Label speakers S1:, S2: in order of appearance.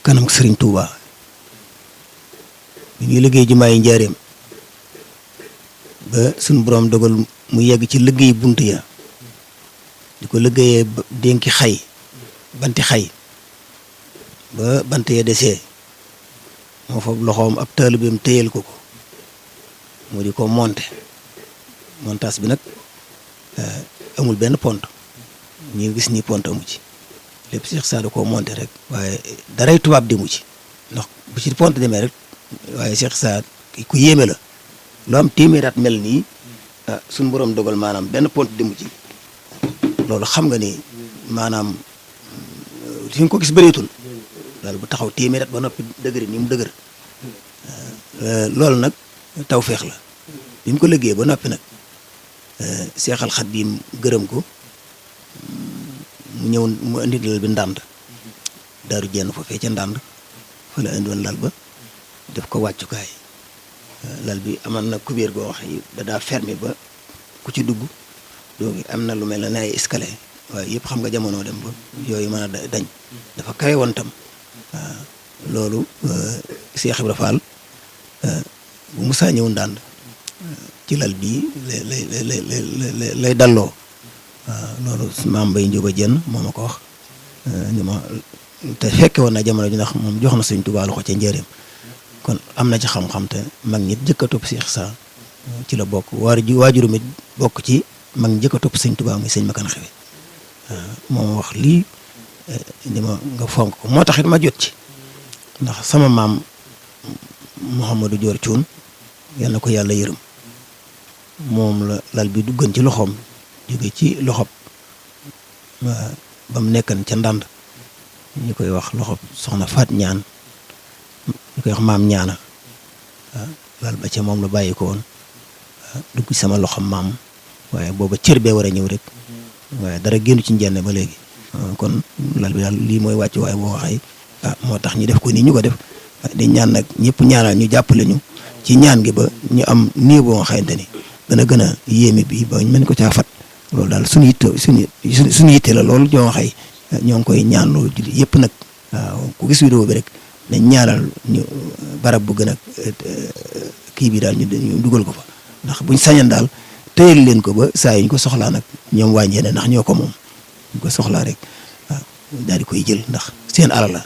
S1: kanam Serigne Touba bi ñuy liggéey jumaa yi njaareem ba suñu borom dogal mu yegg ci liggéey bunt ya di ko liggéeyee dénki xay banti xay ba bant ya desee moo fa loxoom ab taalibeem téyel ko mu di ko montage bi nag amul benn pont ñi gis ni pont amu ci lépp Cheikh Issa koo monté rek waaye daray tubaab demu ci ndax bu ci pont demee rek waaye Cheikh Issa ku yéeme la lu am téeméeraat mel nii suñu borom dogal maanaam benn pont demu ci loolu xam nga ni maanaam fi nga ko gis bëreetul daal bu taxaw téeméeraat ba noppi dëgëri ni mu dëgër loolu nag tawféex la bi mu ko liggéey ba noppi nag Seexal Xadiim gërëm ko mu ñëw mu indi lal bi ndànd daaru jenn foofee ca ndànd fa la indi woon lal ba def ko wàccukaay lal bi amoon na kubéer goo wax yi da daa fermé ba ku ci dugg doogi am na lu mel ne ay escalier waaye yëpp xam nga jamono dem ba yooyu mën a dañ dafa kawe woon tam loolu Cheikh Ibra Fall bu musaa ñëw ndànd ci lal bii lay dalloo loolu maam Mbay Njóoba Jenn moo ma ko wax ni ma te fekke woon na jamono ji ndax moom jox na Sëñ Tuubaa loxo ca njëriñ kon am na ci xam-xam te mag ñi jëkk a topp Cheikh Issa ci la bokk waajuru mi bokk ci mag ñi jëkk a topp Sëñ Tuubaa muy sëñ Makan Xewe moom wax lii ni ma nga fonk ko moo tax it ma jot ci ndax sama maam Mouhamadou Dior Thioune yal na ko yàlla yërëm moom la lal bi duggan ci loxoom jóge ci loxob ba mu nekkan ca ndànd ñu koy wax loxob soxna Faat Ñaan ñu koy wax maam ñaana lal ba ca moom la bàyyi ko woon dugg sama loxob maam waaye booba cër bee war a ñëw rek waaye dara génn ci njenne ba léegi kon lal bi daal lii mooy wàcc waaye boo waxee moo tax ñu def ko nii ñu ko def di ñaan nag ñëpp ñaanal ñu jàppale ñu ci ñaan gi ba ñu am nii boo nga xamante ni dana gën a yéeme bi ba ñu mën ko caa fat loolu daal suñu yitte la loolu ñoo xay ñoo ngi koy ñaan loolu julli yëpp nag waaw ku gis vidéo bi rek nañ ñaanal ñu barab bu gën a kii bi daal ñu dugal ko fa ndax buñ sañan daal tëyal leen ko ba saa yi ñu ko soxlaa nag ñoom wàññee ne ndax ñoo ko moom ñu ko soxlaa rek waaw daal di koy jël ndax seen alal la